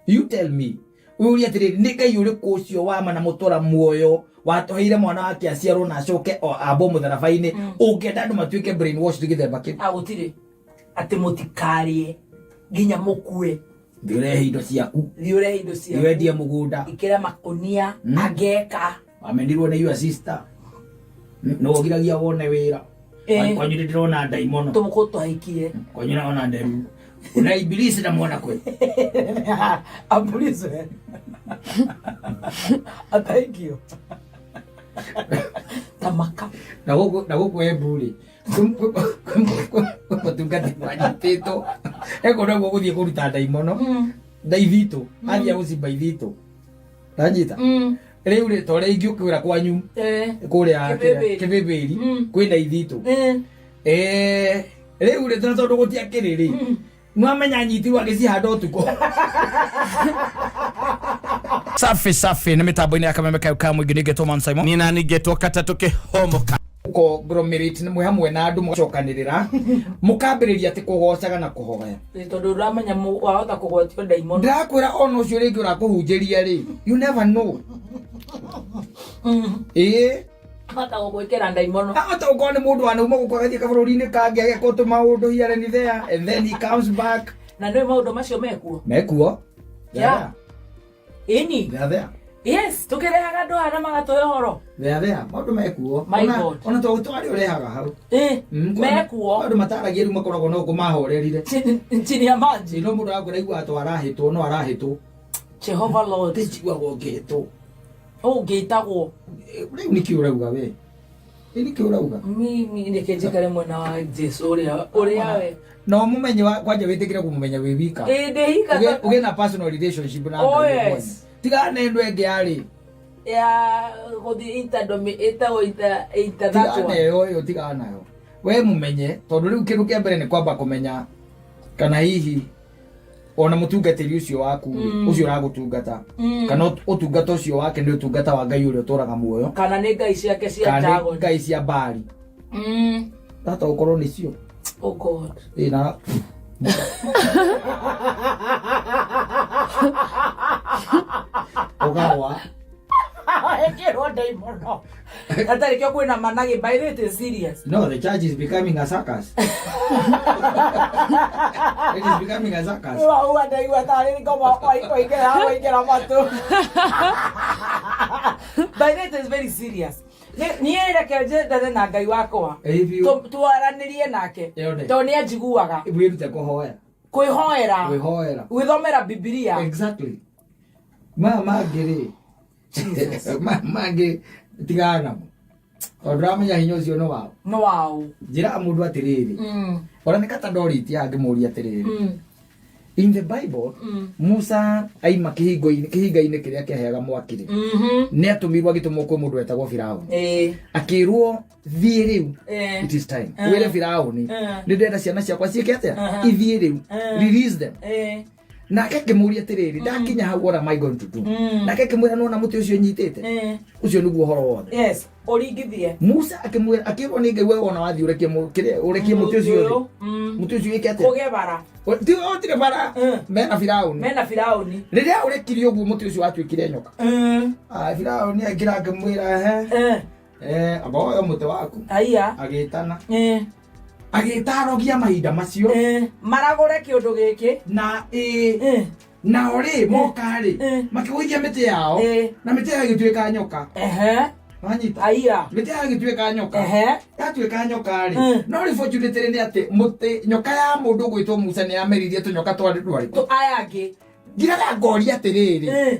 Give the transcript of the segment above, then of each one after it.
You tell me, wĩũrie atĩrĩrĩ, nĩ Ngai ũrĩkũ ũcio wa ma na mũtũra muoyo watũheire mwana wake aciarwo na acoke o ambwo mũtharaba-inĩ, ũngĩenda andũ matuĩke brainwashed gĩthemba kĩu? A gũtirĩ atĩ mũtikarĩe nginya mũkue. Thiĩ ũrehe indo ciaku. Thiĩ ũrehe indo thiĩ ciaku. wendie mũgũnda. Ĩkĩra makũnia. Angeka. Wamendirwo nĩ your sister. Nĩ wogiragia wone wĩra. Kwanyu nĩ ndĩrona ndaimono. Tũmũkũ twahikie. Kwanyu naona nderu na ibilisi namuona kweli. Ambulizwe ataikio tamaka. Na gũkũ Embu rĩ, mũtungati wanyitĩtwo ekũndũ guo gũthiĩ kũruta ndaimono na ithitũ, athiĩ gũcimba ithitũ ndanyita. Rĩu rĩ, ta ũrĩa ingĩũkĩra kwanyu kũrĩa Kĩbĩbĩri. Kĩbĩbĩri kwĩna ithitũ. Rĩu rĩ, tondũ gũtiakĩrĩ rĩ, nwamenya anyitirwo agĩcihanda ũtukũ. Safi safi, nĩ mĩtambo-inĩ ya Kameme kayo ka mũingĩ, nĩngetwo Man Simon. Niĩ nani ngetwo katatũ kĩhomoka. Conglomerate nĩ mwĩ hamwe na andũ mũgacokanĩrĩra, mũkambĩrĩria atĩ kũgocaga na kũhoya. Ĩ, tondũ ũramenya wahota kũgwatio ndaimono. Ndĩrakwĩra ona ũcio rĩngĩ ũrakũhunjĩria rĩ, you never know. Ĩĩ. Hota gũgwĩkĩra ndaimono. Ahota gũkorwo nĩ mũndũ wanauma gũkũ agathiĩ kabũrũri-inĩ kangĩ, ageka tũmaũndũ here and there, and then he comes back. Na nĩ maũndũ macio mekuo. Mekuo. They are there. Ĩni. They are there. Yes, tũkĩrehaga andũ aya na magatũhe ũhoro. They are there. Maũndũ mekuo. My Ona- God. Ona to twarĩ ũrehaga hau. Mekuo. Andũ mataragia rĩu makoragwo no kũmahorerire. Chini ya maji. No mũndũ akwĩra igua atĩ arahĩtwo, no arahĩtwo. Jehova Lord. Ndĩnjiguaga ũngĩhĩtwo. Ũngĩtagwo. Rĩu nĩkĩ ũrauga we? Rĩu nĩkĩ ũrauga? Mimi reke njikare mwena wa Jesu ũrĩa we. Na ũmũmenye kwanja wĩtĩkĩre kũmũmenya wĩ wika. Ĩ, ndĩ hika. Ũgĩe na personal relationship na Oh, Ngai we mwene. yes. Tigana na ĩno ĩngĩ yarĩ. Ya gũthiĩ interdomi ĩtagwo inter inter that Tigana one. ĩyo ĩyo, tigana nayo. We mũmenye, tondũ rĩu kĩndũ kĩa mbere nĩ kwamba kũmenya kana hihi ona mũtungatĩri ũcio waku rĩ, ũcio ũragũtungata, kana ũtungata ũcio wake nĩ ũtungata wa Ngai ũrĩa ũtũraga muoyo, kana nĩ ngai ciake cia kana nĩ Dagon. ngai cia Bari. Tata ũkorwo nĩcio. Oh God. Ĩ, na ũgagwa. Ĩkĩrwo ndaimono. Atarĩ kĩo kwĩna managĩ, by the way, it is serious. No, the church is becoming a circus. It is becoming a circus. Wauga ndaigua tarĩ ngoma waingĩra waingĩra matũ. By the way, it is very serious. Niĩ reke njendane na Ngai wakwa. If you Twaranĩrie nake. Yone. Tondũ nĩ anjiguaga. Wĩrute kũhoya. Kwĩhoera. Kwĩhoera. Gwĩthomera Bibilia. Exactly. Maya mangĩ rĩ, Jesus. maya mangĩ tigana namo. Tondũ ndũramenya hinya ũcio nĩ wao. Nĩ waũ. Njĩraga mũndũ atĩrĩrĩ, ona nĩ kata ndorĩtie angĩmũria atĩrĩrĩ, in the Bible, Musa aima kĩhingo-inĩ, kĩhinga-inĩ kĩrĩa kĩaheaga mwaki rĩ, nĩ atũmirwo, agĩtũmwo kwĩ mũndũ wetagwo Firauni, akĩrwo, "Thiĩ rĩu, it is time, wĩre Firauni nĩ ndĩrenda ciana ciakwa ciĩke atĩa? Ithiĩ rĩu, release them." Nake akĩmũria atĩrĩrĩ, "Ndakinya hau, what am I going to do?" Nake akĩmwĩra, "Nona mũtĩ ũcio nyitĩte? Ũcio nĩguo ũhoro wothe." Yes, ũringithie. Musa akĩmwĩra, akĩrwo nĩ Ngai, "We wona wathiĩ ũrekie ũrekie mũtĩ ũcio thĩ, mũtĩ ũcio wĩke atĩa?" Kũgĩe bara. Ũtirĩ bara. Mena Firauni. Mena Firauni. Rĩrĩa ũrekirie ũguo, mũtĩ ũcio watuĩkire nyoka. Ah, Firauni aingĩra akĩmwĩra, "Ehe, amba woe mũtĩ waku." Aya. Agĩtana, agĩta arogia mahinda macio. Maragũre kĩũndũ gĩkĩ. Na ĩ nao rĩ, moka rĩ, makĩgũithia mĩtĩ yao, na mĩtĩ yao ĩgĩtuĩka nyoka. Wanyita? Aya. Mĩtĩ yao ĩgĩtuĩka nyoka. Yatuĩka nyoka rĩ, no rĩ, fortunately nĩ atĩ mũtĩ nyoka ya mũndũ ũgwĩtwo Musa nĩ yameririe tũnyoka twarĩ twarĩ Tũ aya angĩ. Ngiraga ngoria atĩrĩrĩ,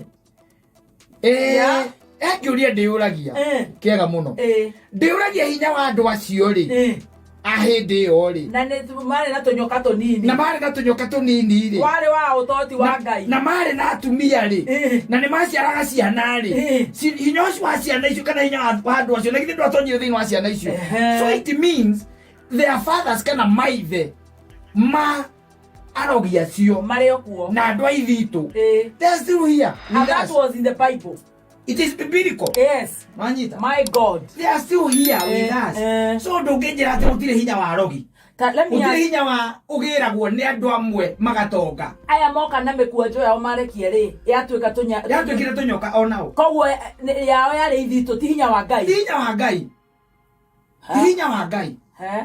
kĩũria ndĩyũragia kĩega mũno, ndĩyũragia hinya wa andũ acio rĩ, a hĩndĩ ĩyo rĩ, Na nĩ marĩ na tũnyoka tũnini. Na marĩ na tũnyoka tũnini rĩ, Warĩ wa ũtoti wa Ngai. Na marĩ na atumia rĩ, na nĩ maciaraga ciana rĩ, hinya ũcio wa ciana icio kana hinya wa andũ acio na githĩ ndwatonyire thĩinĩ wa ciana icio? So it means their fathers kana maithe ma arogi acio marĩ o kuo. Na andũ a ithitũ, they are still here with And that us. was in the Bible. It is biblical. Yes. Wanyita? My God. They are still here with us. So ndũngĩnjĩra atĩ gũtirĩ hinya wa arogi. Ta let me Gũtirĩ ask, hinya wa ũgĩragwo nĩ andũ amwe magatonga. Aya moka na mĩkuanjo yao marekie rĩ, yatuĩka tũnya. Yatuĩkire tũnyoka onao. Koguo yao yarĩ ithitũ, ti hinya wa Ngai. Ti hinya wa Ngai. Ti hinya wa Ngai. He?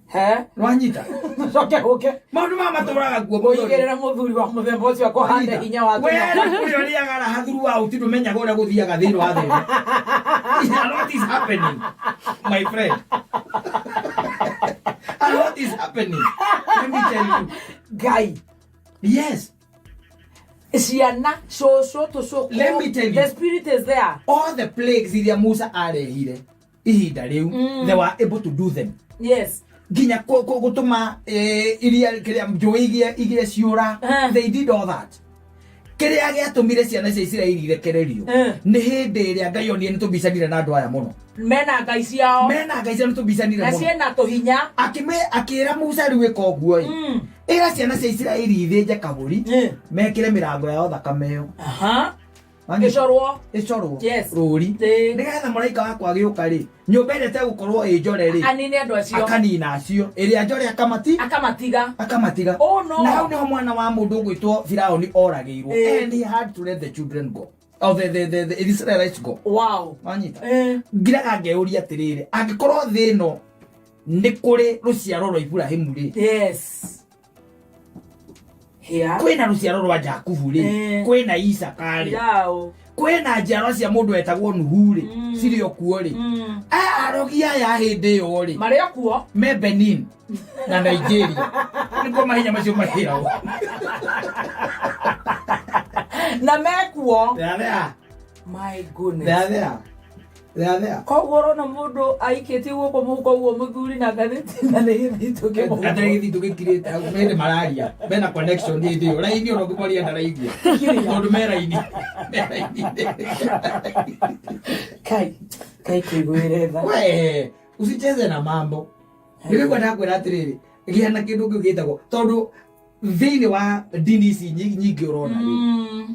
He? Nwanyita. Coke gũke. Maũndũ maya matũraga kuo mũthuri. Ũigĩrĩre mũthuri wa mũthemba ũcio akũhande hinya wa We tũnyoka. kũrĩa ũrĩaga raha thuru wa ũti ndũmenyaga ũrĩa gũthiaga thĩinĩ wa thĩ ĩno. A lot is happening, my friend. A lot is happening. Let me tell you. Ngai. Yes. Ciana, cũcũ, tũcũkũ. Let me tell you. The spirit is there. All the plagues iria Musa arehire ihinda rĩu, they were able to do them. Nginya gũtũma iria kĩrĩa njũĩ igĩe ciũra. They did all that. Kĩrĩa gĩatũmire ciana cia Isiraeli irekererio nĩ hĩndĩ ĩrĩa Ngai onire nĩ tũmbicanire na andũ aya mũno. Mena ngai ciao. Mena ngai ciao, nĩ tũmbicanire Na mũno. ciĩna tũhinya. Akĩra Musa, rĩu ĩka ũguo ĩ, ĩra ciana cia Isiraeli ithĩnje kabũri, mekĩre mĩrango yao thakame ĩyo. Wanyita? Ĩcorwo. Ĩcorwo rũri, nĩgetha mũraika wakwa agĩũka rĩ, nyũmba ĩrĩa ĩtegũkorwo ĩ njore rĩ, Anine andũ acio. Akanina acio, ĩrĩa njore akamati Akamatiga. Akamatiga. Oh, no. Na hau nĩho mwana wa mũndũ ũgwĩtwo Firaũni oragĩirwo. And he had to let the children go, or the Israelites go. Wanyita? Ngiraga ngeyũria atĩrĩrĩ, angĩkorwo thĩ ĩno nĩ kũrĩ rũciaro rwa Iburahimu rĩ, kwĩna rũciaro rwa Jakubu rĩ, kwĩna Isaka rĩ, kwĩna njiarwa cia mũndũ wetagwo Nuhu rĩ, cirĩ o kuo rĩ, aya arogi aya hĩndĩ ĩyo rĩ, Marĩ o kuo. Me Benin na Nigeria nĩkuo mahinya macio mahĩragwo. Na mekuo. They are there. My goodness. They are there. They are there. Koguo ũrona mũndũ aikĩtie guoko mũhuko ũguo mũthuri na ngathĩti na nĩ gĩthitũ kĩmũhuko. Atarĩ gĩthitũ gĩkirĩte hau mende mararia mena connection hĩndĩ ĩyo raini ona ũngĩmwaria ndaraigua tondũ me raini, me raini. Kai kai, kũiguĩre tha. We usicheze na mambo. Nĩkĩo ndakwĩra atĩrĩrĩ, gĩa na kĩndũ kĩu gĩtagwo, tondũ thĩinĩ wa ndini ici nyingĩ ũrona rĩ,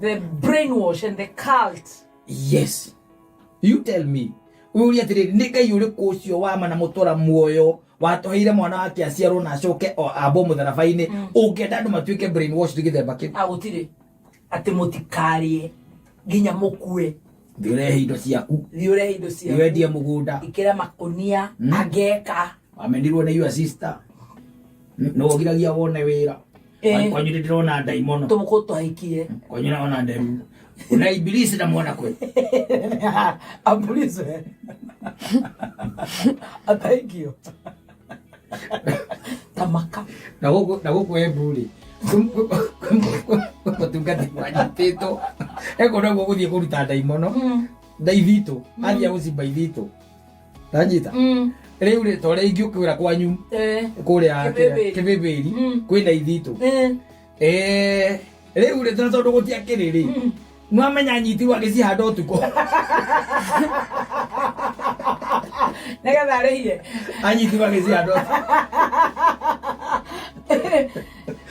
The brainwash and the cult. Yes, you tell me, ũyũrie atĩrĩrĩ, nĩ Ngai ũrĩkũ ũcio wa mana mũtũra muoyo watũheire mwana wake aciarwo na acoke o ambwo mũtharaba-inĩ, ũngĩenda andũ matuĩke brainwashed gĩthemba kĩu? Agũtirĩ atĩ mũtikarĩe nginya mũkue. Thiĩ ũrehe indo ciaku. Thiĩ ũrehe indo Thiĩ ciaku. wendie mũgũnda. Ĩkĩra makũnia. Angeka. Wamenirwo nĩ your sister, nĩ wogiragia wone wĩra. Kwanyu nĩ ndĩrona ndaimono. Tũmũkũ twahikie. Kwanyu naona ndemu una ibilisi namuona kweli. Ambulizwe ataikio tamaka. Na gũkũ Embu rĩ, mũtungati wanyitĩtwo ekũna guo gũthiĩ kũruta ndaimono ndaithitũ, athiĩ gũcimba ithitũ, ndanyita rĩu rĩ, ta ũrĩa ingĩũkwĩra kwanyu kũrĩa Kĩbĩbĩri. Kĩbĩbĩri kwĩna ithitũ. Rĩu rĩ, tondũ gũtiakĩrĩ rĩ, nwamenya anyitirwo agĩcihanda ũtukũ. Nĩgetha arĩhie. Anyitirwo agĩcihanda ũtukũ.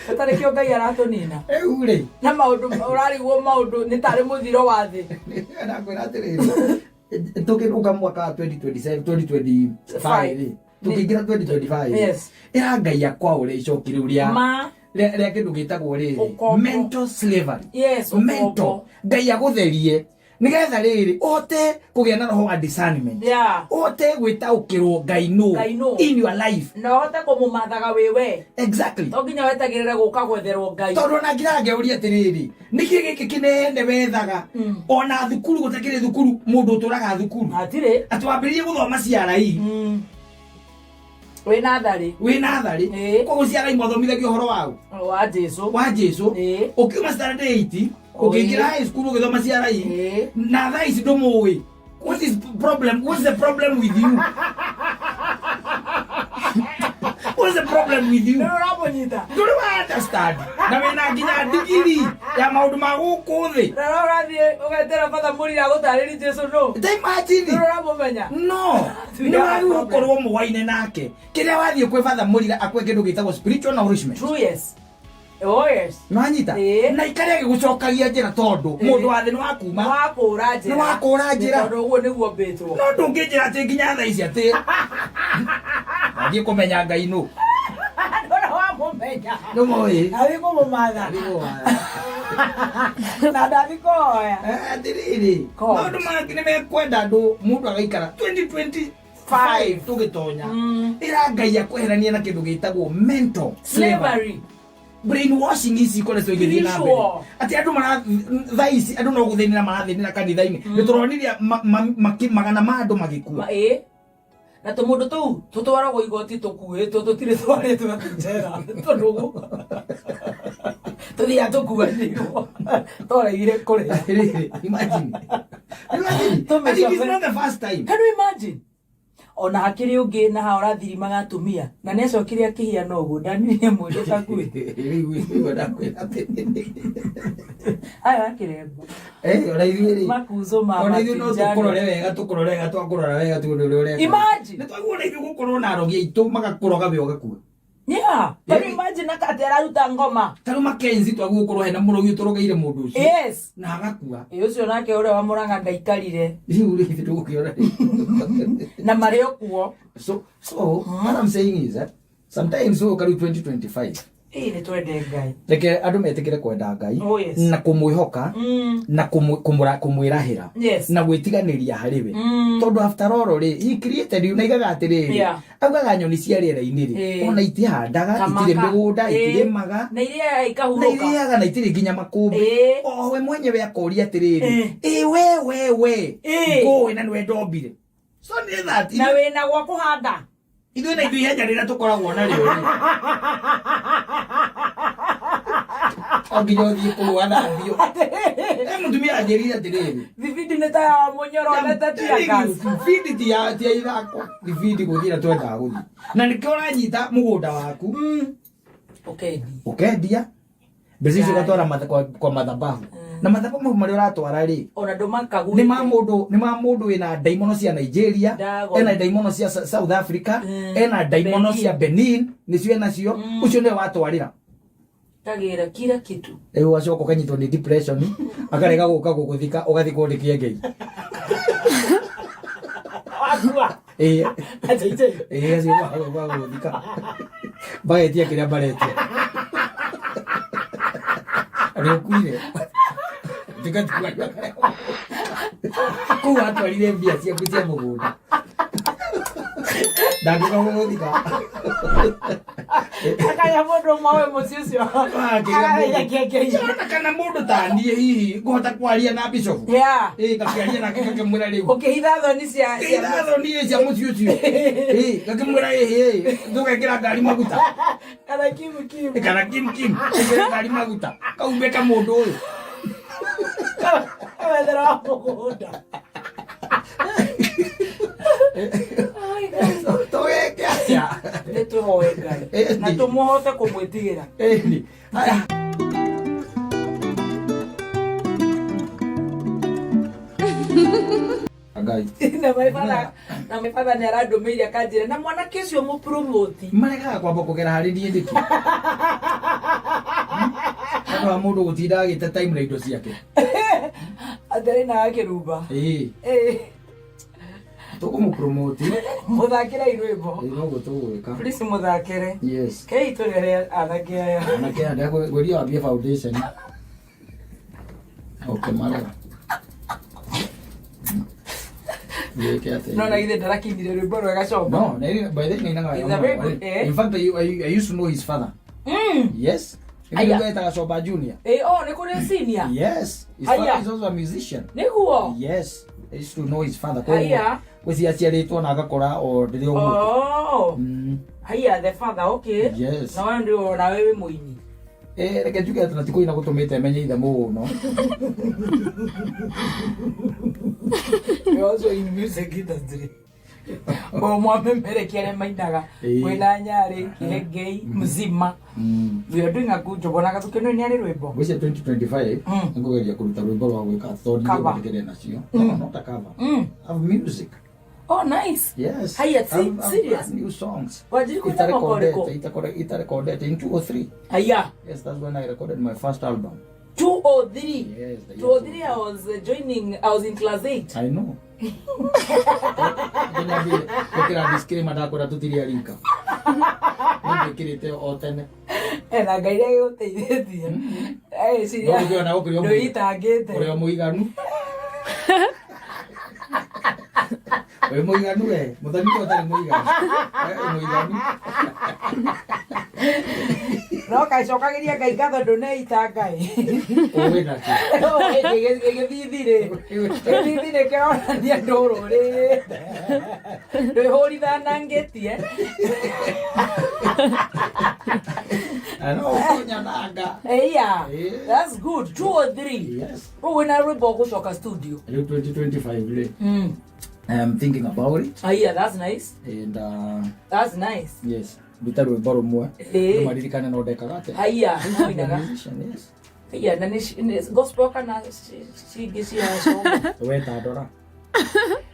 Ũtarĩ kĩo Ngai aratũnina. Rĩu rĩ, na maũndũ ũrarigwo, maũndũ nĩ tarĩ mũthiro wa thĩ. Ndakwĩra atĩrĩrĩ, tũkĩrũka mwaka wa 2027, 2025 rĩ, tũkĩingĩra 2025, ĩra Ngai akwaũre icoki rĩu rĩa ma rĩa kĩndũ gĩtagwo rĩrĩ Ũkombo. Mental slavery. Yes, ũkombo. Mental, Ngai agũtherie nĩgetha rĩrĩ ũhote kũgĩa na roho wa discernment, ũhote gwĩtaũkĩrwo Ngai nũ Ngai nũ. in your life. Na ũhote kũmũmathaga wĩ we. To nginya wetagĩrĩre gũka gwetherwo Ngai. Tondũ ona ngira ngeuria atĩrĩrĩ, nĩkĩ gĩkĩ kĩnene wethaga? Ona thukuru gũtakĩrĩ thukuru, mũndũ ũtũraga thukuru hatirĩ atĩ wambĩrĩrie gũthoma CRE, Wĩ natharĩ. Wĩ natharĩ. Koguo CRE mwathomithagio ũhoro waũ? Wa Jesu. Wa Jesu. Ũkiuma standard 8 ũkĩingĩra high school ũgĩthoma CRE, na thaa ici ndũmũĩ. What is problem? What's the problem with you? What's the problem with you? Nĩ ũramũnyita. Ndũrĩ wa understand na wĩna nginya ndigiri ya maũndũ ma gũkũ thĩ. Na no ũrathiĩ ũgetera batha mũrira agũtarĩri Jesu nũ. Ta imagine. Nĩ ũramũmenya. No nĩ wagĩrĩirwo gũkorwo mũwaine nake kĩrĩa wathiĩ kwĩ batha mũrira akwe kĩndũ gĩtagwo spiritual nourishment. True, yes. Oh yes. Nĩwanyita? Na ikare agĩgũcokagia njĩra, tondũ mũndũ wa thĩ nĩ wakuma. Nĩ wakũra njĩra. Nĩ wakũra njĩra. Tondũ ũguo nĩguo mbĩtwo. No ndũngĩnjĩra atĩ nginya thaa ici atĩ Thiĩ kũmenya Ngai nũ. Ndona wamũmenya. Nĩmũĩ. Ndathi kũmũmatha. Na ndathi kũhoya. Atĩrĩrĩ, God. maũndũ mangĩ nĩ mekwenda andũ mũndũ agaikara 2025 tũgĩtonya. Ĩra Ngai akweheranie na kĩndũ gĩtagwo mental slavery. Slavery. Brainwashing ici ikoretwo igĩthiĩ na mbere. Spiritual. Atĩ andũ mara thaa ici andũ no gũthĩnĩra marathĩnĩra kanitha-inĩ. Nĩ tũronire magana ma andũ magĩkua. Ĩ. Na tũmũndũ tũu tũtwaragwo igoti tũkuĩtwo, tũtirĩ twarĩtwo atĩ njera, tondũ tũthiaga tũkuanĩirwo, twaregire kũrĩa. Atĩrĩrĩ, imagine. Imagine. Tũmĩcobe. And it is not the first time. Can you imagine? Ona hakĩrĩ ũngĩ na haha ũrathirimaga atumia na nĩ acokire akĩhiana ũguo ndanire mwĩrĩ ũtakuĩte. Rĩu rĩu ndakwĩra atĩrĩrĩ. Aya akĩremba. Ona ithuĩ rĩ. Makuzo ma Ona ithuĩ no matijani. tũkũrore wega, tũkũrore wega, twakũrora wega tuone ũrĩa ũreka. Imagine. Nĩ twagĩrĩirwo ona ithuĩ gũkorwo na arogi aitũ magakũroga we ũgakua. Yeah. Can you imagine atĩ araruta ngoma? Ta rĩu Mackenzie twagĩrĩirwo gũkorwo hena mũrogi ũtũrogeire mũndũ ũcio. Yes. Na agakua. Ĩ ũcio nake ũrĩa wa Mũrang'a ndaikarire. Rĩu rĩ ithuĩ tũgũkĩona rĩ. Na marĩ o kuo. So what I'm saying is that sometimes ũyũ kariu 2025 Ĩ nĩ twende Ngai. Reke andũ metĩkĩre kwenda Ngai Oh, yes. na kũmwĩhoka na kũmwĩrahĩra Yes. na gwĩtiganĩria harĩ we, tondũ after all rĩ, he created you na aigaga atĩrĩrĩ, augaga nyoni cia rĩera-inĩ rĩ, ona itihandaga, Kamaka. itirĩ mĩgũnda, itirĩmaga, Na irĩaga na ikahurũka. irĩaga na itirĩ nginya makũmbĩ. O we mwenyewe akoria atĩrĩrĩ, ĩ we we we ngũĩ na nĩwe ndombire, so nĩ that Na wĩna gwa kũhanda. Ithuĩ na ithuĩ ihenya rĩrĩa tũkoragwo narĩo rĩ, o nginya ũthiĩ kũrũa na thiũ. Mũtumia anjĩrire atĩrĩrĩ, Thibindi nĩ ta ya mũnyoro onete tear gas. Thibindi ti ya ithako, thibindi gũthiĩ na twendaga gũthiĩ, na nĩkĩo ũranyita mũgũnda waku Ũkendia. Ũkendia mbeca icio ũgatwara kwa mathabahu, na mathabahu mau marĩa ũratwara rĩ, Ona ndũmakagũrĩte. Nĩ ma mũndũ wĩna ndaimono cia Nigeria, Ndago. ena ndaimono cia South Africa, ena ndaimono Benin. cia Benin, nĩcio enacio, ũcio nĩwe watwarĩra. Kagĩra kila kitu. Rĩu ũgacoka ũkanyitwo nĩ depression, akarega gũka gũgũthika, ũgathikwo nĩ kĩengei. Wakua. Ĩĩ. Ajaijai. Ĩĩ, acio magũgũthika magetia kĩrĩa maretia, nĩ ũkuire kũu watwarire mbia ciaku cia mũgũnda, ndangĩũka gũgũthika. Akaya mũndũ ũmwe wĩ mũciĩ ũcio. Akagĩra kĩengei. Ona kana mũndũ ta niĩ hihi ngũhota kwaria na bishop? Ĩĩ, ngakĩaria nake ngakĩmwĩra rĩu Ũkĩhitha thoni cia Ithatho niĩ cia mũciĩ ũcio. Ĩĩ, ngakĩmwĩra, ĩĩ ĩĩ, tũgekĩra ngari maguta. Kana kimu kimu. Kana kim kim, ĩkĩre ngari maguta kaume ka mũndũ ũyũ. Wethera wa mũgũnda. Tũgeke atĩa? Nĩ tũhoe Ngai na tũmũhote kũmwĩtigĩra. Ĩni. Haya. Ngai. Na my father nĩ arandũmĩire akanjĩra na mwanake ũcio mũpromote. Maregaga kwamba kũgera harĩ niĩ nĩkĩ? Andũ a mũndũ gũtinda agĩte time na indo ciake. Atarĩ na akĩrumba. Ĩĩ. Tũkũmũpromote. Mũthakĩre rwĩmbo. Ĩĩ, noguo tũgwĩka. Please mũthakĩre. Yes. Kei tũrere anake aya. Anake aya ngwĩria wambie foundation. Okay, marega. Gwĩke atĩa? No na githĩ ndarakinyire rwĩmbo rwega coba? No, by the way, nĩainaga He's wega a very mũno. good, eh? In fact, I used to know his father. Yes. Aya. Ĩgĩrĩ etaga Coba Junior. Ĩ, oh, nĩ kũrĩ senior. Yes. His Aya. father is also a musician. Nĩguo. Yes. I used to know his father. Aya. Gwĩciria aciarĩtwo na agakora o ndĩrĩ o gũkũ. Oh. Haya, the father, okay. Yes. Na wewe ndio na wewe mũini. Eh, reke njuge atĩ na ti kũina gũtũmĩte menye ithe mũno. You're also in music industry. O mwamemerekia arĩa mainaga. Kwĩna Nyarĩ, Kĩhengei, Mzima. We are doing a good job. Ona Gathuke nĩ arĩ rwĩmbo. Gwĩciria 2025 nĩngũgeria kũruta rwĩmbo rwa gwĩka tondũ Cover. ndĩkĩrĩ nacio. No, not a cover. Have music. Oh, nice. Yes. Haya, see, I've serious? brand new songs. Wanjiri kuina mwaka ũrĩkũ? Itarecorded in 203. Haya. Yes, that's when I recorded my first album. 203. Yes, the year 203 I was joining, I was in class 8. I know. Ngĩkĩra disclaimer, ndakwĩra tũtirĩ arika. Nĩ o tene. Na Ngai nĩ agĩgũteithĩtie. No ũngĩona gũkĩrĩ o Ndwĩitangĩte. Ũrĩ o mũiganu. Wĩ mũiganu we, mũthoni ko ũtarĩ mũiganu. Wĩ mũiganu. No kaicokagĩria Ngai ngatho ndũneita Ngai. Ũĩ nakĩ. Gĩthithi rĩ. Gĩthithi nĩ kĩronania ndũrũrĩte. Ndwĩhũrithanangĩtie. Na no ũkũnyananga. Eya. Eh. That's good. Two or three. Yes. Rĩu wĩna rwĩmbo ũgũcoka studio. Rĩu 2025 rĩ. I am thinking about it Aya, that's nice. and That's nice. yes, nduta rwĩmbo rũmwe. Eh. Andũ maririkane no ndekaga atĩa. Haya, no Musician, yes. Haya, na nĩ gospel kana cingĩ cia cũngũ. We ta ndora.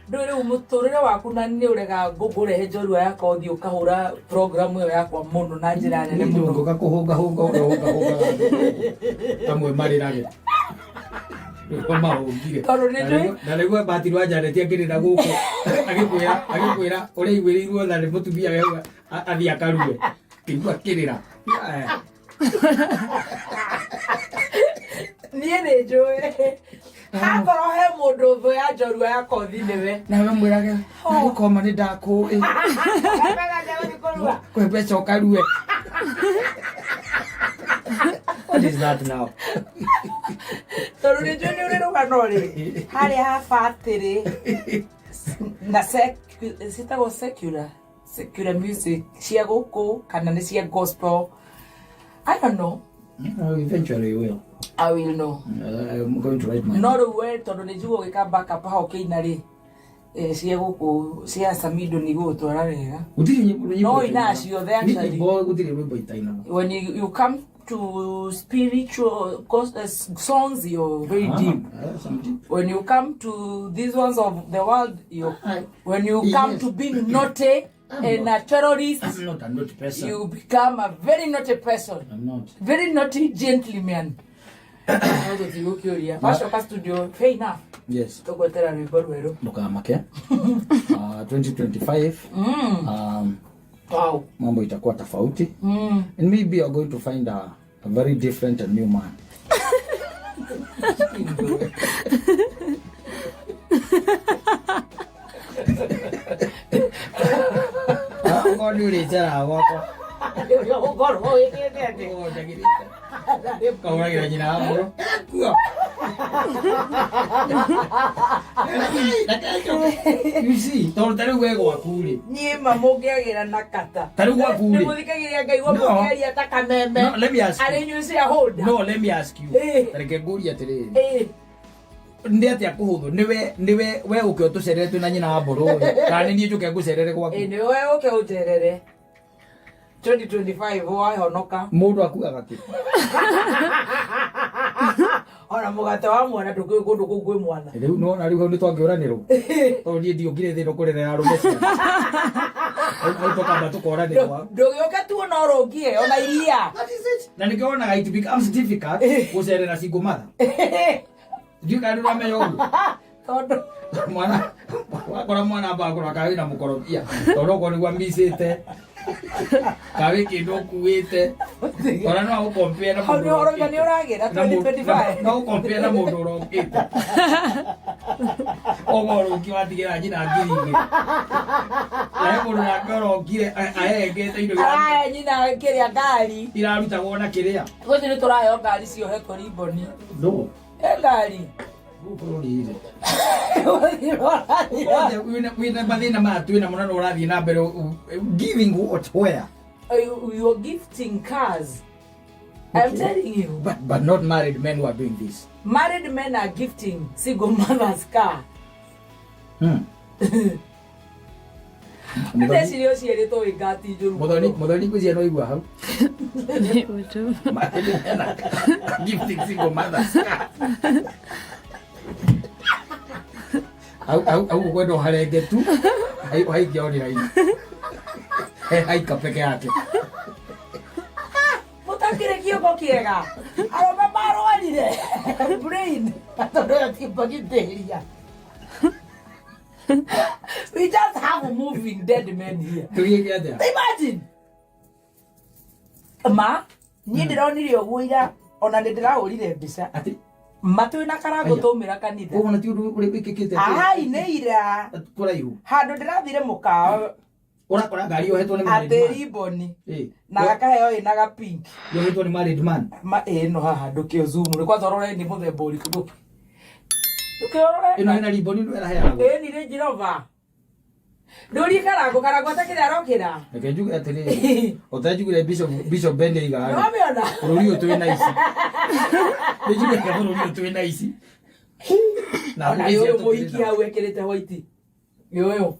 Ndũĩ rĩu mũtũrĩre waku na nĩ ũrega ngũrehe njorua yakwa ũthiĩ ũkahũra program ĩyo yakwa mũno na njĩra nene mũno. Ndũngũka kũhũngahũnga ũrĩa ũhũngahũngaga andũ. Amwe marĩrage. Nĩguo mahũngire. Tondũ nĩ njũĩ- Na nĩguo Bahati rwa Janet akĩrĩra gũkũ agĩkwĩra agĩkwĩra ũrĩa aiguĩrĩirwo tha nĩ mũtumia we athiĩ akarue. Kĩigua akĩrĩra. Niĩ nĩ njũĩ. Hakorwo he mũndũ thũ ya njorua ya kothi nĩwe. Nawe mwĩrage gũkoma nĩ ndakũĩ kwĩ mbeca ũkarue. What is that now? Tondũ nĩ njũĩ nĩ ũrĩ rũgano rĩ harĩa ha batĩrĩ na citagwo secular secular music cia gũkũ kana nĩ cia gospel. I don't know. Eventually you will. I will know. I'm going to write my No rĩu we tondũ nĩ njiguo ũgĩka backup hau ũkĩina rĩ cia gũkũ cia Samido nĩ igũgũtwara wega. Gũtirĩ nyĩmbo No ina ciothe actually. Nyĩmbo gũtirĩ rwĩmbo itainaga. When you come to spiritual songs, you're very deep. Some deep. When you come to these ones of the world, you when you come Yes. to being naughty and a terrorist, I'm not a naughty person. you become a very naughty person. I'm not. Very naughty gentleman. Gũtigũkĩũria wacoka studio fair enough. Yes. Tũgwetera rwĩmbo rwerũ. Ndũkamake. 2025 Wow. Mambo itakuwa tofauti. And maybe you're going to find a very different and new man. Okorwo nĩ ũrĩceraga gwakwa. Ũrĩa ũgũkorwo wĩkĩte atĩ. Kahũragĩra nyina wa mũro. Kua. You see, tondũ ta rĩu we gwaku rĩ. Niĩ ma mũngĩagĩra na kata. Ta rĩu gwaku rĩ. Nĩ mũthikagĩrĩria Ngai wa No. mũngĩaria ta kameme. No, let me ask you. Arĩ inyuĩ shareholder. No, let me ask you. Eh. Ta reke ngũrie atĩrĩrĩ. Eh. Nĩ atĩa kũhũthũ nĩwe nĩwe we ũke ũtũcerere twĩ na nyina wa mbũrũ rĩ kana nĩ niĩ njũke ngũcerere gwaku. Ĩ nĩwe ũke ũnjerere. 2025 wahonoka. Mũndũ akuaga kĩ? Ona mũgate wa mwana ndũkĩũĩ kũndũ kũu kwĩ mwana. Rĩu nĩwona rĩu hau nĩtwangĩũranĩrwo. Tondũ niĩ ndiũkire thĩ ĩno kũrerera arũme ciana. Hau tũkamba tũkoranĩrwo. Ndũgĩũke tuona ũrũngie ona iria. That is it. Na nĩkĩo wonaga it becomes difficult gũcerera single mother. Ndiũĩ kana nĩũramenya ũguo. Tondũ Mwana wakora mwana amba akũrora kana wĩna mũkorobia tondũ okorwo nĩguo amicĩte kana wĩ kĩndũ ũkuĩte ona no agũkompare na hau mũndũ nĩ ũroiga nĩ ũragĩra Na mũndũ- 2025. no ũkompare na mũndũ ũrokĩte ogo ũrũki watigĩra nyina ngiri igĩrĩ na he mũndũ nake ũrokire ahengete indo Arahe nyina kĩrĩa ngari. irarutagwo na kĩrĩa Gũthi nĩ tũraheo ngari ciohetwo ribbon. no He ngari. bũrũri rĩ Gũthiĩ ũrathiĩ. Othe wĩna mathĩna maya twĩna mũno na ũrathiĩ na mbere giving what where? You are gifting cars. I'm Okay. telling you. But not married men who are doing this. Married men are gifting single mothers car. Ndeciria ũciarĩtwo wĩ ngati njũru. Muthoni muthoni ngwĩciria no igua hau. Nĩ ũndũ. Married men are gifting single mothers. Au au au ũkwenda ũharenge tu. Haikia online. He haika peke yake. Mũtakĩrĩ kĩongo kĩega. Arũme marwarire. Brain. Tondũ ĩyo ti bacteria. We just have moving dead men here. Tũgĩke atĩa? Imagine. Ma niĩ ndĩronire ũguo ira, ona nĩ ndĩrahũrire mbica. Atĩ Ma twĩ na Karangũ Aya. twaumĩra kanitha. Ũguo na ti ũndũ ũrĩ wĩkĩkĩte atĩ- Ai, nĩ ira. Kũraihu. Handũ ndĩrathire mũkawa. Ũrakora ngari yohetwo nĩ married Atĩ man. riboni. Ĩ. Na gakaheo ĩna ga pink. Yohetwo nĩ married man. Ma ĩno haha ndũkĩo zoom nĩ kwanza ũrore nĩ mũthemba ũrĩkũ ndũkĩ. Ndũkĩorore. Ĩno ĩna riboni nĩ ĩraheanagwo. Ĩni Range Rover. Ndũrie Karangũ, Karangũ atakĩrĩ arokĩra. Reke njuge atĩrĩrĩ, ũtanjugire Bishop Ben aigaga rĩ, Nĩwamĩona? bũrũri ũyũ twĩ na ici. Nĩnjugĩte bũrũri ũyũ twĩ na ici. Na Ona ici ũyũ atũtirĩ mũhiki na- hau ekĩrĩte white. Nĩ ũyũ.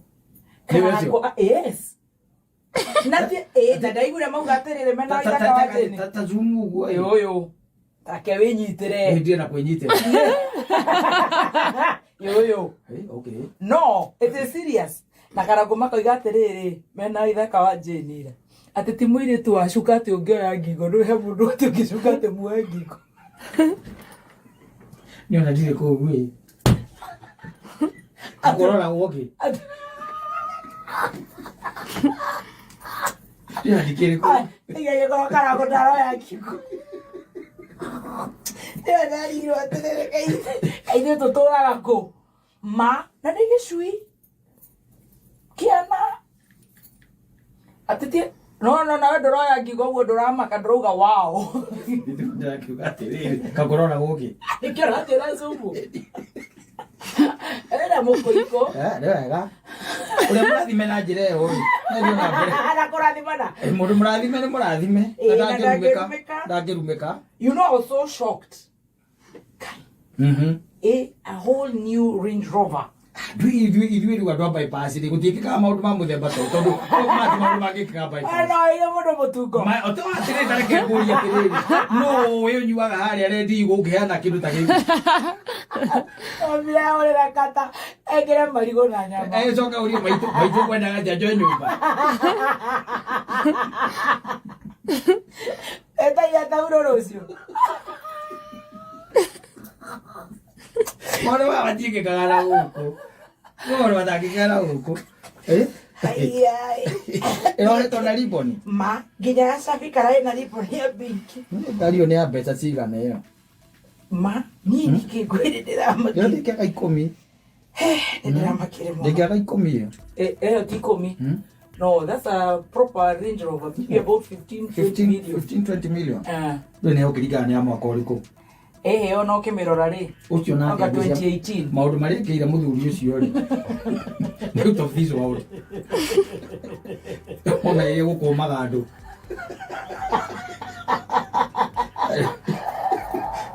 Nĩwe ũcio? Karangũ, ah, yes. Na ti ĩ ta ndaiguire mauga atĩrĩrĩ mena ithaka wa Jane. Ta Zoom ũguo Ĩ ĩ. ũyũ. Take wĩnyitĩre. Nĩ ndĩrenda kwĩnyitĩra. Ĩ ũyũ. Eh, okay. No, it is serious. Na Karangũ makoiga atĩrĩrĩ mena ithaka wa Jane ira. Atĩ ti mũirĩtu wa cuka atĩ ũngĩoya ngingo ndũhe mũndũ atĩ ũngĩcuka atĩ muoe ngingo. Nĩ ona ndirĩ kũu ĩ. Akũrora ũngĩ. Nĩ ndikĩrĩ kũu. Igagĩkorwo Karangũ ndaroya ngingo. Nĩyo ndarigirwo atĩrĩrĩ kaĩ ithuĩ tũtũraga kũ? Ma na nĩ gĩcui kĩana atĩ ti no no nawe ndũroya ngingo ũguo ndũramaka ndũrauga wow. Ndĩrakiuga atĩrĩrĩ, kakũrora gũkĩ. Nĩkĩo ũranjĩra cubu. Ĩna mũkũikũ. Eh, nĩ wega. Ũrĩa mũrathime na njĩra ĩyo rĩ, nĩ na mbere. Na kũrathimana. Eh, mũndũ mũrathime nĩ mũrathime. Ĩĩ, Na na ndangĩrumĩka. ndangĩrumĩka. Ndangĩrumĩka. You know, I was so shocked. A whole new Range Rover. Ithuĩ rĩu andũ a bypass rĩ, gũtiĩkĩkaga maũndũ ma mũthemba ta ũyũ, tondũ mati maũndũ mangĩkĩka bypass. No, ĩno mũndũ mũtungo. Ma- o to atĩrĩ, ta reke ngũrie atĩrĩrĩ, nũ ũĩ ũnyuaga harĩa rendi ũngĩheana kĩndũ ta gĩkĩ? Ombire ahũrĩra kata ekĩre marigũ na nyama. Eh, coka ũrie maitũ, maitũ kwendaga njanjo nyũmba. Etagia tauro rũciũ. Maũndũ maya matiĩkĩkaga na gũkũ. Maũndũ matangĩkĩka na gũkũ. Eh? Ai, Ĩrohetwo na riboni. Ma nginya gacabi karaĩ na riboni ya pinki. Ngari ĩyo nĩ ya mbeca cigana ĩyo? Ma niĩ ndingĩngwĩrĩ ndĩramakire. Ĩyo ndĩngĩaga 10. Nĩ ndĩramakire mũno. Ndĩngĩaga 10 ĩyo. Ĩyo ti 10. No, that's a proper Range Rover. Maybe about 15, 20 million. 15, 20 million. Eh. Rĩu nĩ ũkĩringana nĩ ya mwaka ũrĩkũ? Ĩhĩ ona ũkĩmĩrora rĩ. Ũcio nake Anga ngwĩciria 2018. maũndũ marĩa ekĩire mũthuri ũcio rĩ. Nĩ out of this world. Ona ĩrĩa gũkũmaga andũ.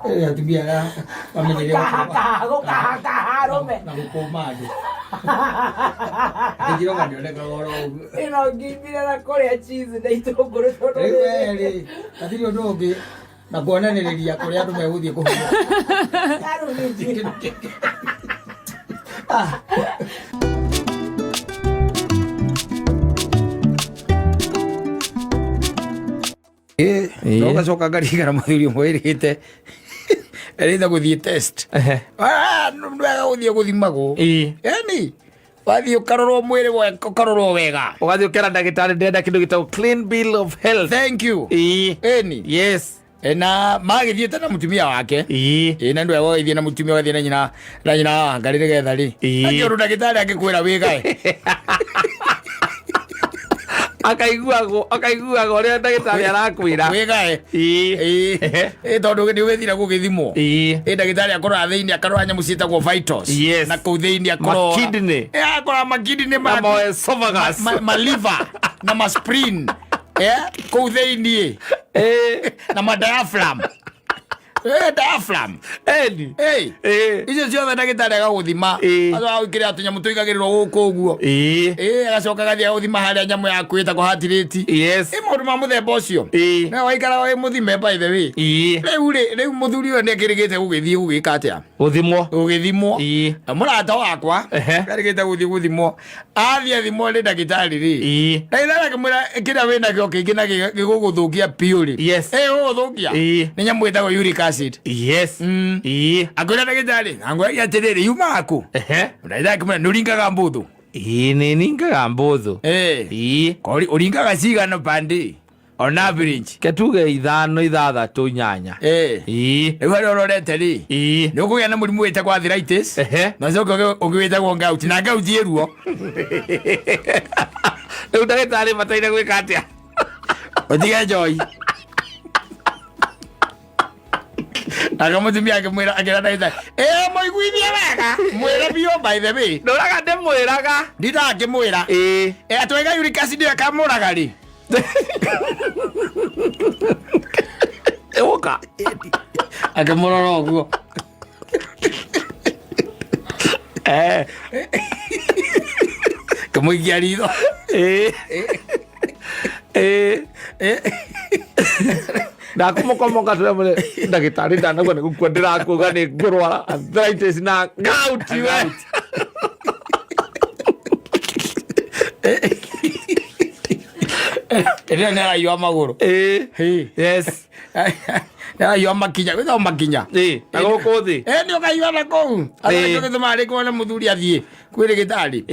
Ĩrĩa atumia aya mamenyeire Kaha, gũkaha, kaha, arũme. na gũkũma andũ. Ndĩngiroga ndĩonekaga oro ũguo. Ĩno ngimbire na kũrĩa cheese na itũngũrũ tondũ Rĩu we rĩ, hatirĩ ũndũ ũngĩ na kuonanĩrĩria kũrĩa andũ megũthiĩ kũhurũka. Karũnĩtie. Ah. Ĩĩ. No gacoka ngarigana mũthuri ũmwe ĩrĩte erĩte gũthiĩ test. Ah, nĩ wega gũthiĩ gũthimagwo. Ĩĩ. Yani wathiĩ ũkarorwo mwĩrĩ ũkarorwo wega. Ũgathiĩ ũkera ndagĩtarĩ ndĩrenda kĩndũ gĩtagwo clean bill of health. Thank you. Ĩĩ. Ĩni. Yes. Na magĩthiĩte na mũtumia wake. Ĩĩ. Ĩĩ na ndwega ũgĩthiĩ na mũtumia ũgathiĩ na nyina na nyina wa Ngarĩ nĩgetha rĩ. Ĩĩ. Akĩũrũ ndagĩtarĩ angĩkwĩra wĩgae. Akaiguagwo akaiguaga ũrĩa ndagĩtarĩ arakwĩra. Wĩgae. Ĩĩ. Ĩĩ. Ĩĩ tondũ nĩ ũgĩthira gũgĩthimwo. Ĩĩ. Ĩĩ ndagĩtarĩ akũrora thĩinĩ akarora nyamũ ciĩtagwo vitals. Yes. Na kũu thĩinĩ akũrora. Makidney. Ĩĩ akũrora makidney Na ma mo esophagus. ma liver na ma spleen. Eh kũu thĩinĩ. Ĩĩ. Na ma diaphragm. Eh diaphragm. Eni. Ĩĩ. Ĩĩ. Icio ciothe ndagĩtarĩ agagũthima. Ĩĩ. Agacoka gwĩkĩrĩra tũnyamũ tũigagĩrĩrwo gũkũ ũguo. Ĩĩ. Ĩĩ agacoka agathiĩ agũthima harĩa nyamũ yaku ĩtagwo heart rate. Yes. Ĩ maũndũ ma mũthemba ũcio. Ĩĩ. Nawe waikara wĩ mũthime by the way. Ĩĩ. Rĩu rĩ rĩu mũthuri ũyũ nĩ akĩrĩgĩte gũgĩthiĩ gũgĩka atĩa? Gũthimwo. Gũgĩthimwo. Ĩĩ. Na mũrata wakwa Ehe. arĩgĩte gũthiĩ gũthimwo. Athiĩ athimwo nĩ ndagĩtarĩ rĩ. Ĩĩ. Ndagĩtarĩ akĩmwĩra kĩrĩa wĩnakĩo kĩingĩ na gĩgũgũthũkia biũ rĩ. Yes. Ĩ gũgũthũkia. Ĩĩ. Nĩ nyamũ ĩtagwo uric acid. Yes. Ĩĩ. Akĩũria ndagĩtarĩ, angwĩragia atĩrĩrĩ yumaga kũ? Ehe. Ndagĩtarĩ akĩmwĩra nĩ ũringaga mbũthũ. Ĩĩ nĩ ningaga mbũthũ. Ĩĩ. Ĩĩ. Kori ũringaga cigana pande? On average. Ke tuge 5, 6, 8. Eh. Rĩu harĩa ũrorete rĩ, nĩ ũkũgĩa na mũrimũ wĩtagwo arthritis, na ũcoke ũngĩ wĩtagwo gout, na gout ĩ ruo. Rĩu ndagĩtarĩ bataire gwĩka atĩa? Ũtige njohi. Nake mũtumia akĩmwĩra, akĩra ndagĩtarĩ, ĩ mũiguithie wega, mwĩre biũ, by the way. Ndũraga ndĩmwĩraga. Ndindaga ngĩmwĩra. Ĩ atwaiga uric acid ĩyo ĩkamũraga rĩ? Ĩgũka. Akĩmũrora ũguo. Kĩmũikia ritho. Ndakũmokomoka tũremũre ndagĩtarĩ ndanagua nĩ gũkua ndĩrakuga nĩ ngũrwara arthritis na gout we. Ĩrĩa nĩ araiyo magũrũ. Yes. Nĩ araiyo makinya, wĩtagwo makinya. Na gũkũ thĩ. Nĩ ũkaiywo na kũu. Araiyo gĩtũmaga rĩngĩ wone mũthuri athiĩ kwĩ rĩgĩtarĩ.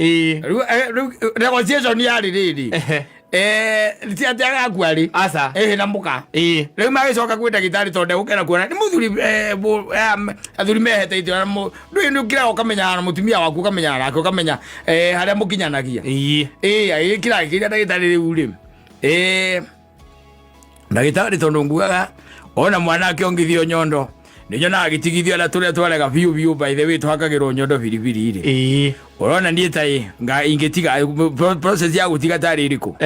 Rĩu negotiation yarĩ rĩrĩ. Ti atĩ agakua rĩ. Aca. Na mũka. Rĩu magĩcoka kwĩ ndagĩtarĩ tondũ ndegũkena kuona nĩ mũthuri, athuri mehete itĩ, ona ndũĩ nĩ ũkĩraga ũkamenyana na mũtumia waku, ũkamenyana nake, ũkamenya, harĩa mũkinyanagia. Agĩkĩra agĩkĩria ndagĩtarĩ rĩu rĩ. Ndagĩtarĩ tondũ ngugaga ona mwana akĩongithio nyondo nĩ nyonaga agĩtigithio na tũrĩa twarega biũ biũ, by the way twakagĩrwo nyondo biribiri rĩ. Ũrona niĩ ta ĩ, nga ingĩtiga process ya gũtiga tarĩ ĩrĩkũ?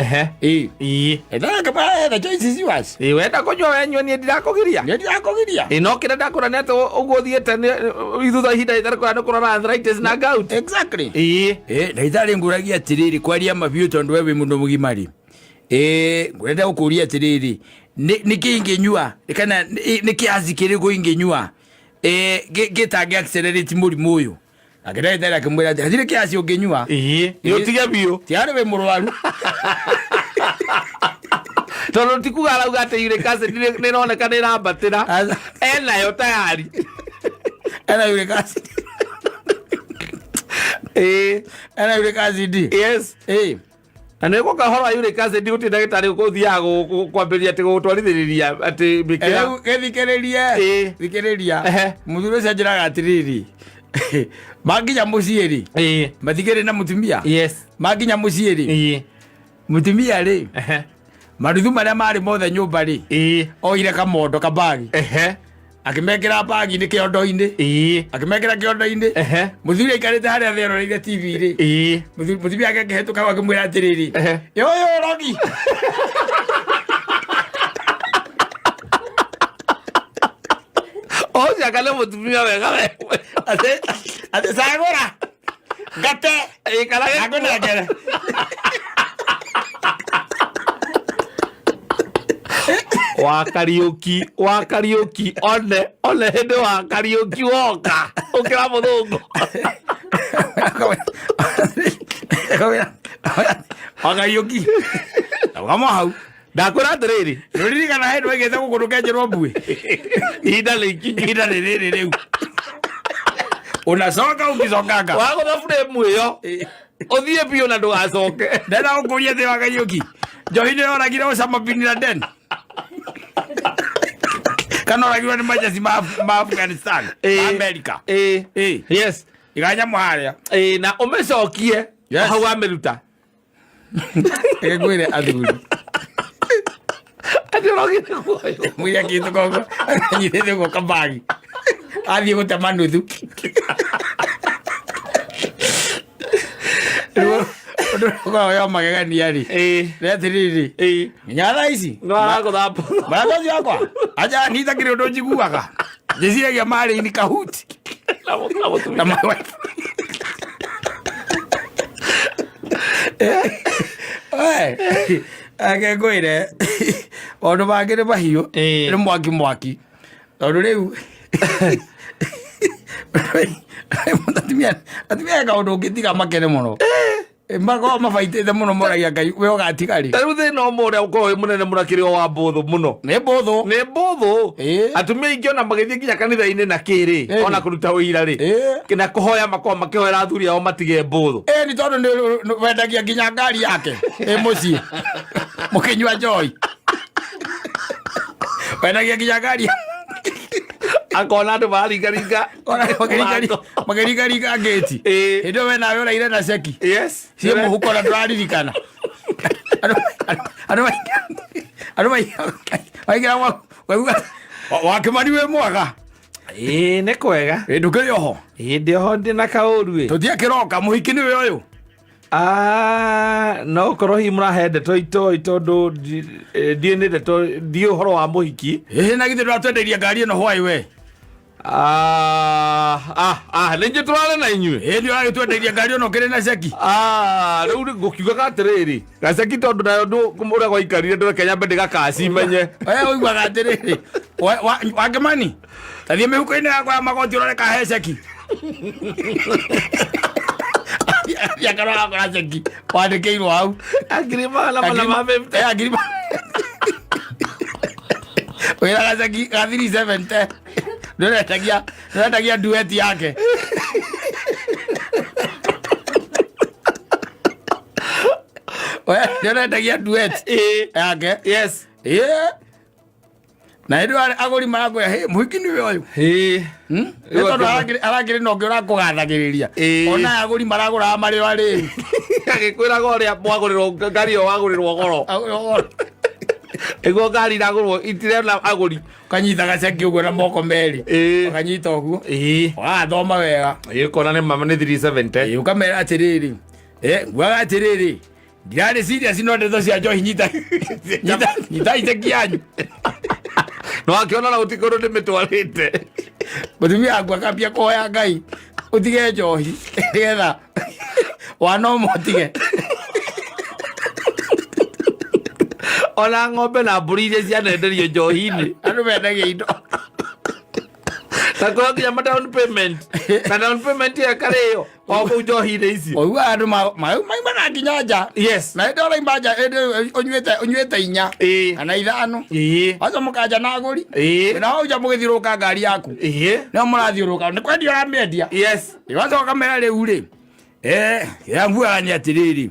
Ĩthaka, the choice is yours. Wenda kũnyua wenyua, niĩ ndirakũgiria. Niĩ ndirakũgiria. No kĩrĩa ndakũra nĩ atĩ ũguo ũthiĩte thutha ihinda rĩtarĩ kũraya nĩ kũrora arthritis na gout. Exactly. Ndagĩtarĩ ngũragia atĩrĩrĩ, kwaria ma biũ tondũ we wĩ mũndũ mũgima rĩ, ngwenda gũkũria atĩrĩrĩ, nĩ kĩ ingĩnyua kana nĩ kĩaci kĩrĩkũ ingĩnyua gĩtangĩ accelerate mũrimũ ũyũ? Nake ndagĩtarĩ akĩmwĩra atĩ hatirĩ kĩaci ũngĩnyua. Nĩ ũtige biũ. Tiarĩ wĩ mũrwaru. Tondũ ti kuga arauga atĩ uric acid nĩ ĩroneka nĩ ĩrambatĩra. Aca. Enayo tayari. Ena uric acid. Ena uric acid. Yes. Na nĩ gũka ũhoro wa uric acid gũtirĩ ndagĩtarĩ ũthiaga kwambĩrĩria atĩ gũgũtwarithĩrĩria atĩ mĩkĩra. Rĩu gĩthikĩrĩrie. Thikĩrĩria. Mũthuri ũcio anjĩraga atĩrĩrĩ, makinya mũciĩ rĩ, matikĩrĩ na mũtumia. Makinya mũciĩ rĩ, mũtumia rĩ, maruthu marĩa marĩ mothe nyũmba rĩ, oire kamondo kabagi, akĩmekĩra bagi-inĩ kĩondo-inĩ, akĩmekĩra kĩondo-inĩ. Mũthuri aikarĩte harĩa thĩ eroreire TV rĩ, mũtumia ake akĩhetũka hau akĩmwĩra atĩrĩrĩ, "Ĩ ũyũ ũrogi." Ũcio anga nĩ mũtumia wega we. Atĩ cagũra ngate Kana gĩkuũ. Akũnengere. Wa Kariũki, wa Kariũki, one hĩndĩ wa Kariũki woka ũkĩra mũthũngũ. Wa Kariũki rũgama hau. Ndakwĩra atĩrĩrĩ, Nĩũririkana hĩndĩ waigĩte gũkũ ndũkenjerwo mbuĩ? Ihinda nĩ ikinyu. Ihinda nĩ rĩrĩ rĩu unacoka ũgĩcokanga. Wagũtha buremu ĩyo ũthiĩ biũ na ndũgacoke. Ndenda gũkũria atĩ wa Kariũki, njohi nĩ yoragire Osama bin Laden kana oragirwo nĩ majeci ma Afghanistan, ma America? Yes. Iga nyamũ harĩa. Na ũmĩcokie hau wamĩruta. Reke ngwĩre athuri. Atĩ ũrogire kuoywo. Mwĩre akĩhĩtũka ũguo anyitĩte ũguo kabagi athiĩ gũtema nuthu. Rĩu ũndũ ũrĩa ũkoragwo wĩ wa magegania rĩ, nĩ atĩrĩrĩ, nginya thaa ici No aragũtha mbũthũ. Mũrata ũcio wakwa aja nitakĩrĩ ũndũ njiguaga, njĩciragia marĩ in kahuti Na mũtumia. Na my wife. Ake ngwĩre maũndũ mangĩ nĩ mahiũ, nĩ mwaki mwaki, tondũ rĩu atumia kaũndũ ũngĩtiga makene mũno, makoragwo mabaitĩte mũno, moragia Ngai we ũgatiga rĩ. Ta rĩu thĩna ũmwe ũrĩa ũkoragwo wĩ mũnene mũno akĩrĩ o wa mbũthũ mũno. Nĩ mbũthũ. Nĩ mbũthũ. Atumia aingĩ ona magĩthiĩ nginya kanitha-inĩ na kĩrĩ, ona kũruta ũira rĩ, na kũhoya makoragwo makĩhoera athuri ao matige mbũthũ. Ĩ nĩ tondũ nĩ wendagia nginya ngari yake ĩ mũciĩ mũkĩnyua njoi. Wendagia nginya ngari. Akona andũ mararingaringa. Ona makĩringaringa ngĩti. Ĩĩ. Hĩndĩ ĩyo we nawe ũraire na ceki. Yes. Ciĩ mũhuko na ndũraririkana. Andũ maingĩra gwaku ũkaigua wakĩmani wĩ mwega. Ĩĩ nĩ kwega. Ĩ ndũkĩrĩ oho. Ĩĩ ndĩ oho ndĩ na kaũru ĩ. Tũthiĩ kĩroka mũhiki nĩwe ũyũ. Ah, no korwo hihi mũrahe ndeto itoĩ tondũ ndiĩ nĩ ndeto ndiĩ ũhoro wa mũhiki. Ĩhĩ na githĩ ndũratwenderia ngari ĩno hwaĩ we. Ah, ah, ah, nĩ njũ tũrarĩ na inyuĩ. Ĩĩ nĩ ũragĩtwenderia ngari ĩno ũkĩrĩ na ceki. Ah, rĩu rĩ ngũkiugaga atĩrĩrĩ, gaceki tondũ nayo ũrĩa gwaikarire ndũreke nyambe ndĩgakaci menye. We ũiguaga atĩrĩrĩ, Wakĩmani, ta thiĩ mĩhuko-inĩ yakwa ya magoti ũrore kana he ceki. Athiĩ akarora akora ceki wandĩkĩirwo hau. 450. Eh, ngiri wĩra gaceki ga 370 ndũrendagia ndũrendagia duet yake. We ndũrendagia duet Ĩĩ. yake. Yes. Ĩĩ. Na hĩndĩ ĩyo agũri marakwĩra, "Hĩ, mũhiki nĩwe ũyũ." Ĩĩ. Nĩ tondũ arakĩrĩ na ũngĩ ũrakũgathagĩrĩria. Ĩĩ. Ona agũri maragũraga marĩ o arĩu. Agĩkwĩraga ũrĩa mwagũrĩrwo ngari ĩyo wagũrĩrwo goro. Ĩguo ngari iragũrwo itirena agũri. Ũkanyita gaceki ũguo na moko merĩ. Ĩĩ. Ũkanyita ũguo. Ĩĩ. Ũgathoma wega. Ĩĩ ũkona nĩ mama nĩ 370. Ĩĩ, ũkamera atĩrĩrĩ, nguaga atĩrĩrĩ, ndirarĩ serious no ndeto cia njohi nyita nyita nyita iceki yanyu. No akĩona na gũtirĩ kũndũ ndĩmĩtwarĩte. Mũtumia waku akambia kũhoya Ngai ũtige njohi nĩgetha wana ũmwe ũtige. Ona ng'ombe na mbũri iria cianenderio njohi-inĩ. Andũ mendagia indo. Na kũrĩ nginya ma down payment. Na down payment ĩyo ĩkarĩo o kũu njohi-inĩ icio. Ũiguaga andũ maimaga nginya nja. Yes. Na hĩndĩ ũraima nja hĩndĩ ũnyuĩte inya Ĩĩ. kana ithano. Ĩĩ. Wacoka mũkanja na agũri. Ĩĩ. Na hau nja mũgĩthiũrũrũka ngari yaku. Ĩĩ. Nĩo mũrathiũrũrũka nĩ kwendia ũramĩendia. Yes. Wacoka ũkamera rĩu rĩ, kĩrĩa nguaga nĩ atĩrĩrĩ,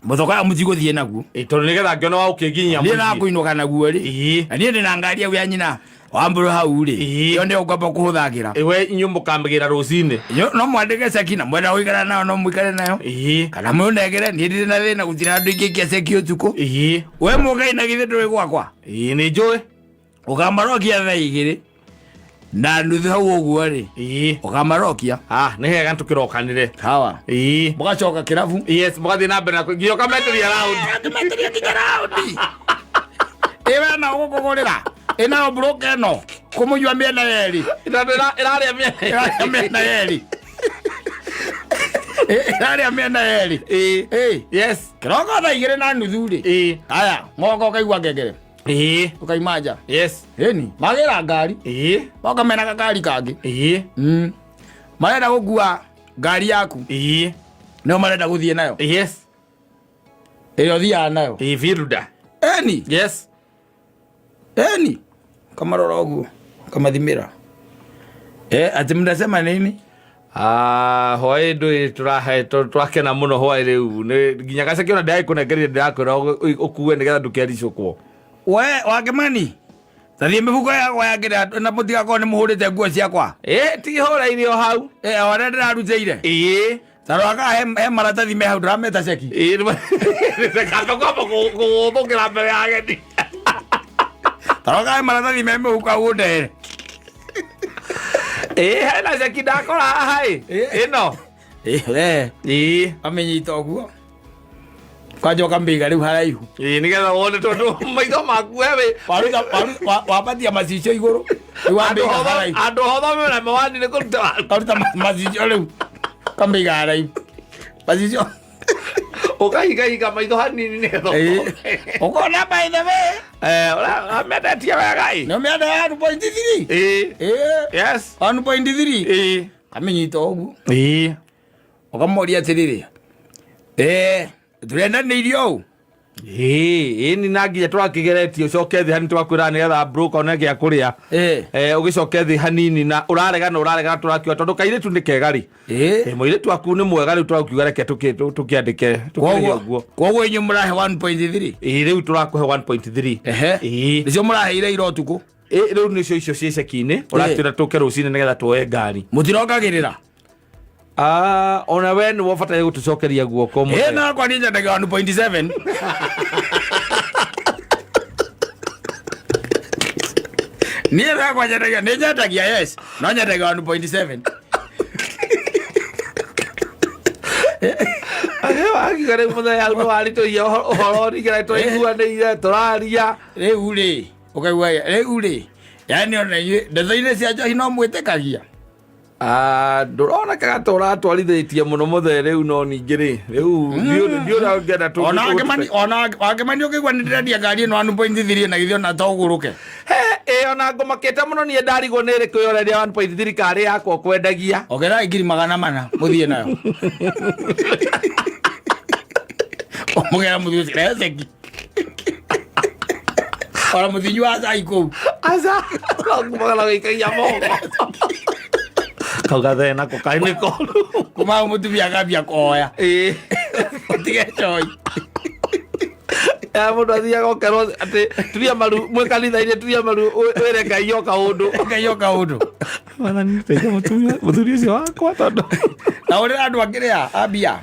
mũthoka ũyũ mũtigũthiĩ naguo. Ĩĩ, tondũ nĩgetha ngĩone wa ũkĩnginyia Niĩ mũciĩ. nakũinũka naguo rĩ. Ĩĩ. Na niĩ ndĩna ngari yau ya nyina wa mbũrũ hau rĩ. Ĩĩ. Ĩyo nĩyo ngwamba kũhũthagĩra. Ĩĩ, we inyuĩ mũkamĩgĩra rũcinĩ. No mwandĩke ceki na mwenda gũikara nayo no mũikare nayo. Ĩĩ. Kana mũnengere niĩ ndirĩ na thĩna gũtirĩ andũ ingĩikia ceki ũtukũ. Ĩĩ. We mũgai na githĩ ndũĩ gwakwa. Ĩĩ, nĩ njũĩ. Ũkamarokia thaa igĩrĩ na nuthu hau ũguo rĩ. Ĩĩ. Ũkamarokia. Ah, nĩ hega tũkĩrokanĩre. Sawa. Ĩĩ. Mũgacoka kĩrabu. Yes, mũgathiĩ na mbere na nginya ũkameteria raundi. Akĩmeteria nginya raundi. Ĩ we na ũgũkũgũrĩra. Ĩ nayo broker ĩno kũmũnyua mĩena yerĩ. Tondũ ĩrarĩa mĩena. Ĩrarĩa mĩena yerĩ. Ĩ, ĩrarĩa mĩena yerĩ. Ĩĩ. Ĩ. Yes. Kĩroko thaa igĩrĩ na nuthu rĩ. Ĩĩ. Haya, ng'ongo ũkaigua ngengere. Ĩĩ. Ũkaima nja. Yes. Ĩni, magĩra ngari. Ĩĩ. Moka mena gakari kangĩ. Ĩĩ. Marenda gũkua ngari yaku. Ĩĩ. Nĩo marenda gũthiĩ nayo. Yes. Ĩrĩa ũthiaga nayo. Ĩĩ, Firuda. Ĩni. Yes. Ĩni. Kamarora ũguo. Kamathimĩra. Atĩ mnasema nini? Ah, hwaĩ ndũĩ tũrahe tũrakena mũno hwaĩ rĩu. Nĩ nginya gaceki ona ndĩragĩkũnengerire ndĩrakwĩra ũkue nĩgetha ndũkericũkwo. We Wakĩmani, ta thiĩ mĩhuko yakwa ya kĩrĩa na mũtigakorwo nĩ mũhũrĩte nguo ciakwa. Ĩ, ti hũra irio hau. O arĩa ndĩrarutĩire. Ĩ. Ta rora kana he maratathi me hau ndĩrameta ceki. Ĩ, nĩ kwamba kũgũthũkĩra mbere ya ageni. Ta rora kana he maratathi me mĩhuko hau ũndehere. Ĩ, hena ceki ndakora haha ĩ. Ĩ. Ĩno. Ĩ, we. Ĩ. Amĩnyita ũguo. Kwanja ũkamĩiga rĩu haraihu. Ĩ, nĩgetha wone tondũ maitho maku we wĩ. Waruta, waru-, wabatia macicio igũrũ. Rĩu wamĩiga Andũ haraihu. andũ hotho mena mawani nĩ kũruta waru. Karuta macicio rĩu. Kamĩiga haraihu. Macicio. Ũkahingahinga maitho hanini nĩgetha Ĩ. ũthome. Ũkona by the way. Ũramĩendetie wega ĩ. Nĩ ũmĩenda 1.3. Ĩ. Ĩ. Yes. 1.3. Ĩ. Kamĩnyita ũguo. Ĩ. Ũkamũria atĩrĩrĩ, tũrendanĩirio ũũ? Ĩĩ, ĩni na nginya tũrakĩgeretie ũcoke thĩ hanini tũgakwĩra nĩgetha broker one gĩa kũrĩa. Eh. Ũgĩcoke thĩ hanini na ũraregana ũraregana tũrakiuga tondũ kairĩtu nĩ kega rĩ. Mũirĩtu waku nĩ mwega rĩu tũrakiuga reke tũkĩandĩke tũkĩrĩhe ũguo. Koguo inyuĩ mũrahe 1.3. Ĩĩ, rĩu tũrakũhe 1.3. Ehe. Ĩĩ. Nĩcio mũraheire ira ũtukũ. Ĩĩ, rĩu nĩcio icio ciĩ ceki-inĩ ũratwĩra tũke rũcinĩ nĩgetha tuoe ngari. Mũtirongagĩrĩra. Ah, ona we nĩ wabataire gũtũcokeria guoko Ĩ mũthee. nakwa niĩ nyendagia 1.7. Niĩ nakwa nyendagia nĩ nyendagia yes no nyendagia 1.7. Wakiuga rĩu mũthenya hau nĩ waritũhia ũhoro ningĩ twaiguanĩire tũraria. Rĩu rĩ ũkaigua rĩu rĩ yani ona inyuĩ ndeto-inĩ cia njohi no mwĩtĩkagia. Ah, ndũronekaga ta ũratwarithĩtie mũno mũthee rĩu no ningĩ rĩ rĩu ndiũ ũrĩa ũngĩenda Ona wangĩmani ona wangĩmani ũkĩigua nĩ ndĩrendia ngari ĩno 1.3 na githĩ ona to ũgũrũke. He, ĩ ona ngũmakĩte mũno niĩ ndarigwo nĩ ĩrĩkũ ĩyo ũrendia 1.3 karĩ yakwa ũkwendagia. Ongererai 400,000 mũthiĩ nayo. Mũgera mũthiĩ ũcio rehe ceki. Ona mũthinyua cai kũu. Aca, no gũikagia moko. Kau gathee nako kaĩ nĩ koru. Kuma hau mũtumia akambia kũhoya. Ĩĩ. Ũtige choi. Ya mũndũ athiaga ũkerwo atĩ turia maru mwĩ kanitha-inĩ turia maru wĩre Ngai o kaũndũ. Ngai o kaũndũ. Mwathani teithia mũtumia mũthuri ũcio wakwa tondũ Na ũrĩa andũ angĩ rĩa ambia.